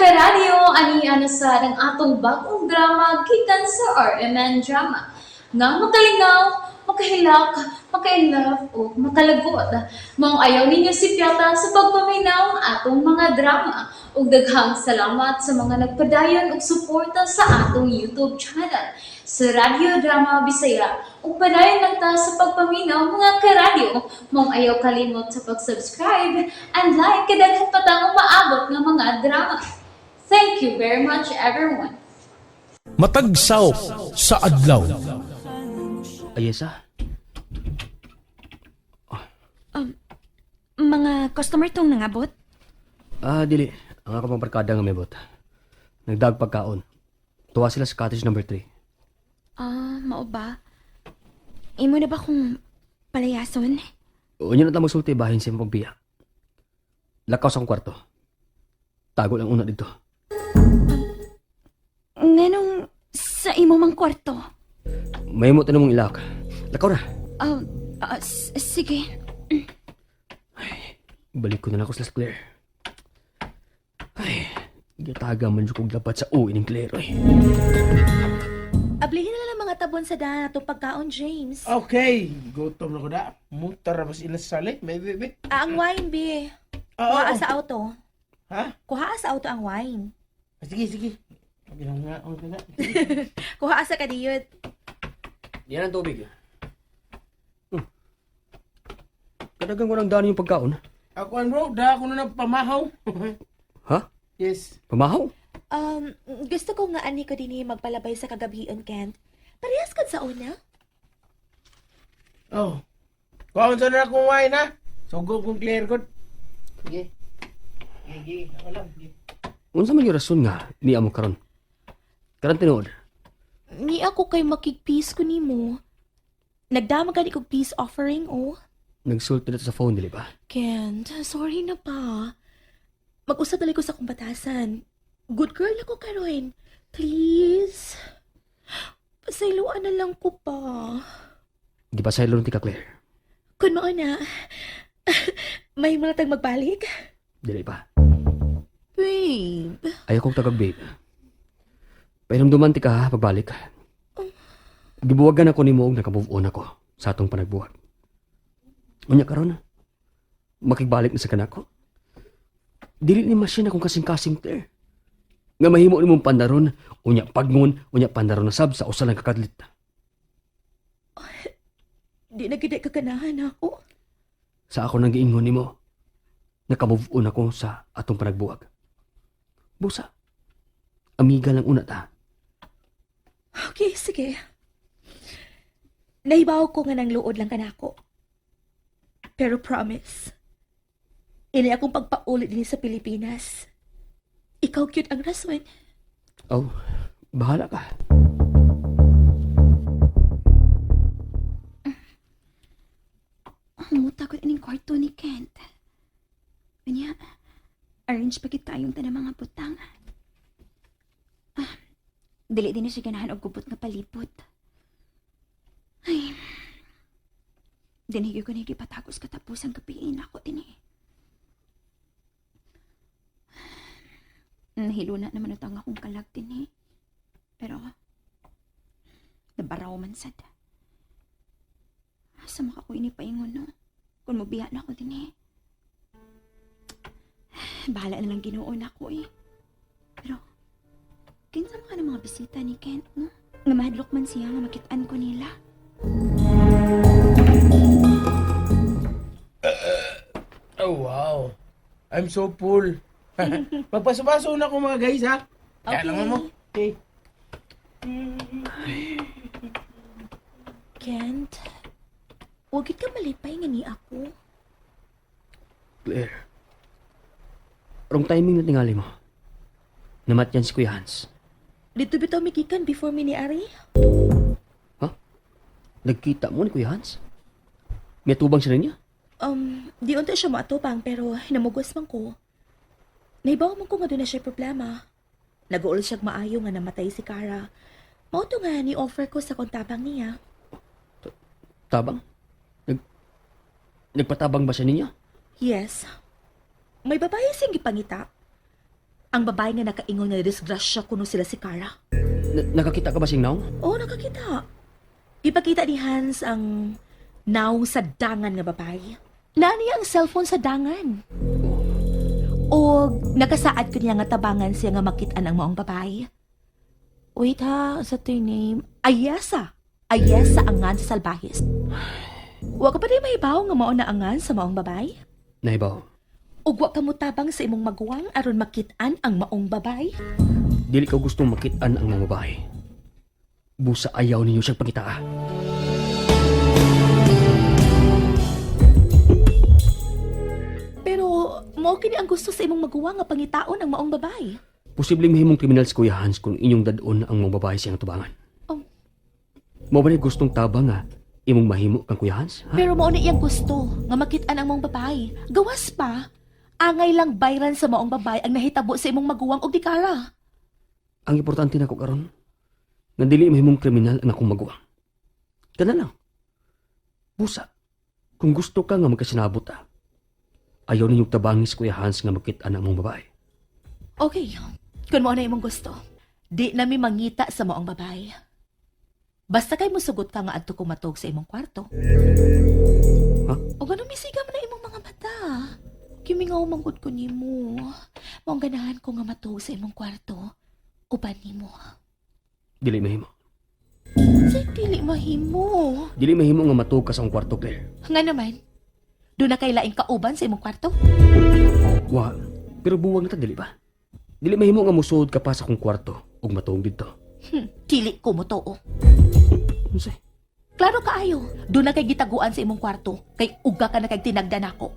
Karadyo, ani na sa ang atong bagong drama gikan sa RMN Drama. Nga makalingaw, makahilak, maka-inlove o makalagot. Maong ayaw ninyo sipyata sa pagpaminaw ang atong mga drama. Ug daghang salamat sa mga nagpadayon og suporta sa atong YouTube channel sa Radyo Drama Bisaya. Ug padayon lang ta sa pagpaminaw, mga karadyo. Maong ayaw kalimot sa pag-subscribe and like kay daghan pa tang umaabot nga mga drama. Thank you very much, everyone. Matag saop sa adlaw. Ayesa, Mga customer tong nangabot? Ah, dili. Ang ako pang barkada nga mebot. Nagdag pagkaon. Tuwa sila sa cottage number 3. Ah, mao ba? Imo na ba kung palayason? Unya na ta magsulti bahin sa imong pagbiya. Lakaw sa akong kwarto. Tago lang una dito. Nganong sa imo mang kwarto? May mo mong ilak. Lakaw na. Ah, ah, sige. Balik ko na lang ako sila sa Claire. Ay, gataga man jud kog dapat sa uwi ning Claire. Ay. Ablihin na lang mga tabon sa daan atong pagkaon, James. Okay, gutom na ko na. Mutar na ba sila sa sali? May bebe. Ah, ang wine, be. Oo. Kuha sa auto. Ha? Kuha sa auto ang wine. Ah, sige, sige. Sabi lang nga, okay na. Kuha sa kadiyot. Yan ang tubig. Kadagang ko ng daan yung pagkaon. Ako ang bro, da ako na pamahaw. Ha? Yes. Pamahaw? Gusto ko nga ani ko dinhi magpalabay sa kagabion, Kent. Parehas kad sa una. Oh. Kuha sa na akong wine, ha? Sugo kong clear ko. Sige. Sige, sige. Ako lang. Sige. Unsa man yung rason nga ni amo karon? Karon tinuod. Ni ako kay makig-peace ko nimo. Nagdama gani kog peace offering, oh. Nagsulti na sa phone dili ba? Kent, sorry na pa. Mag-usap dali ko sa akong batasan. Good girl ako karon. Please. Pasayloan na lang ko pa. Di ba sa tika Claire? Kun mao na, may mga tag magbalik? Dili pa. Babe. Ayaw kong tagag, babe. Painamduman ti ka ha, pagbalik. Gibuwagan ako nimo og naka-move on ako sa atong panagbuwag. Unya karon, makigbalik na sa kanako. Dili ni machine akong kasing-kasing, Claire. Nga mahimo nimong pandaron, unya pagngon, unya pandaron na sab sa usa lang kakadlit. Di na gid ka ganahan ako. Sa ako nang giingon nimo, naka-move on ako sa atong panagbuwag. Busa, amiga lang una ta. Okay, sige. Nahibaw ko nga nang luod lang kanako. Pero promise, ini akong pagpaulit din sa Pilipinas. Ikaw cute ang rason. Oh, bahala ka. Ang takot ining kwarto ni Kent. Kanya, arrange pa kita yung tanang mga butang. Ah, dili din na siya ganahan og gubot nga palipot. Ay, dinhigyo ko na gipatagos katapos ang kapiin ako din eh. Nahiluna naman utang akong kalag din eh. Pero, nabaraw man sad. Asa maka ko inipaingon, no? Kung mabiya na ako din eh. Bahala na lang Ginoo na ako eh. Pero, kinsa man ka ng mga bisita ni Kent, no? Nga mahadlok man siya nga makitaan ko nila. Oh, wow. I'm so full. Magpaso-paso na ako mga guys, ha? Kaya lang mo. Okay. Kent, wag gid ka malipay nga ni ako. Claire. Wrong timing na tingali mo. Namatyan si Kuya Hans. Dito bitaw migikan before mi ni Ari? Ha? Nagkita mo ni Kuya Hans? May tubang siya niya? Di unta siya moatupang pero namugos man ko. Naibaw man ko nga doon na siya problema. Nag-uol siya maayo nga namatay si Kara. Mao to nga ni offer ko sa kontabang niya. Tabang? Nagpatabang ba siya ninyo? Yes. May babae siyang gipangita. Ang babae nga nakaingon nga disgrasya kuno sila si Kara. Nakakita ka ba sing naong? Oo, nakakita. Ipakita ni Hans ang naong sa dangan nga babae. Naa niya ang cellphone sa dangan. O nakasaad ko niya nga tabangan siya nga makitaan ang maong babae. Wait ha, sa to yung name? Ayesa. Ayesa angan sa Salbahis. Wa ka pa di mahibaw nga mao na angan sa maong babae? Nahibaw. Ug wa ka motabang sa imong maguwang aron makitaan ang maong babae? Dili ko gustong makitaan ang mga babae. Busa ayaw ninyo siyang pangitaa. Pero mao kini ang gusto sa imong maguwang nga pangitaon ang maong babae. Posibleng mahimong kriminal si Kuya Hans kung inyong dadon ang mga babae siyang tubangan. Oh. Mao ba ni gustong tabang nga imong mahimo kang Kuya Hans? Ha? Pero mao na iyang gusto nga makitaan ang maong babae. Gawas pa, angay lang bayran sa maong babae ang nahitabo sa imong maguwang og dikara. Ang importante nako karon nga dili mahimong kriminal ang akong maguwang. Kana lang. Busa, kung gusto ka nga magkasinabot ah, ayaw ninyong tabangi si Kuya Hans nga makitaan ang mga babae. Okay, kung mao na imong gusto, di nami mangita sa maong babae. Basta kay musugot ka nga adto kumatog sa imong kwarto. Ha? O ganun misiga man na imong mga mata. Kimingaw manggod ko nimo. Maong ganahan ko nga matuog sa imong kwarto. Uban nimo. Dili mahimo. Say dili mahimo. Dili mahimo nga matuog ka sa akong kwarto, Claire. Nga naman, doon na kay laing kauban sa imong kwarto? Wa, pero buwag na ta dili ba? Dili mahimo nga musuod ka pa sa akong kwarto ug matuog didto. Dili ko mo too. Unsay? Klaro kaayo, doon na kay gitaguan sa imong kwarto, kay uga ka na kay tinagdan ako.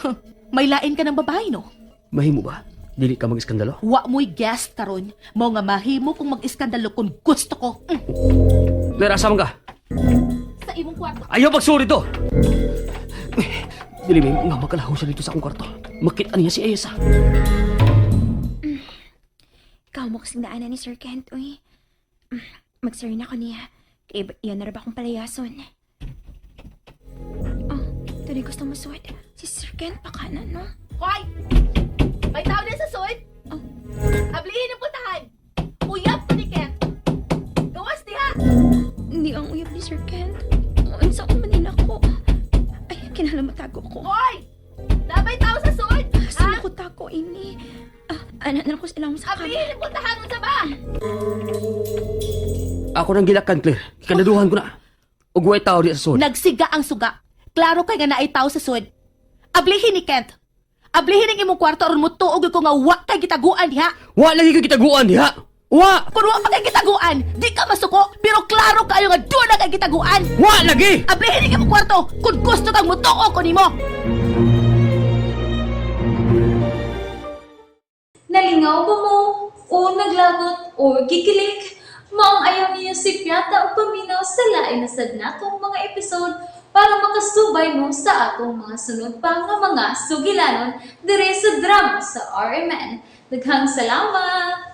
Huh, may lain ka ng babae, no? Mahimo ba? Dili ka mag-iskandalo? Wa mo'y guest karon, mao nga mahimo kong mag-iskandalo kung gusto ko. Claire, asa man ka? Sa imong kwarto. Ayaw pagsuri to! Dili mahimo nga makalaho siya dito sa akong kwarto. Makita niya si Esa. Ikaw mo kasing daanan ni Sir Kent, uy. Mag-sorry na ko niya. Kaya iyan na ra ba akong palayason? Oh, tuloy gusto mo suot. Si Sir Kent baka na, no? Hoy! May tao na sa suot? Oh. Ablihin ang putahan! Uyab ko ni Kent! Gawas diha! Hindi ang uyab ni Sir Kent. Unsa ko manin ako. Ay, kinahanglan matago ko. Hoy! Nabay tao sa suot? Saan ko tago ini? Ah, anak na ko sila sa kama. Ablihin ang putahan unsa ba? Ako nang gilakan, Claire. Kikandaduhan ko na. Ug way tao di sa sud. Nagsiga ang suga. Klaro kay nga naay tao sa sud. Ablihin ni Kent. Ablihin ang imong kwarto aron motuog ko nga wa kay gitaguan diha. Wa lagi ka gitaguan diha. Wa! Kun wa pa kay gitaguan, di ka masuko, pero klaro kayo nga doon na kay gitaguan. Wa lagi! Ablihin ang imong kwarto kung gusto kang motuo ko nimo. Nalingaw ba mo? O naglagot o gikilig? Maong ayaw niyo si Piata o paminaw sa lain na sad natong mga episode para makasubay mo sa atong mga sunod pa nga mga sugilanon dire sa drama sa RMN. Daghang salamat!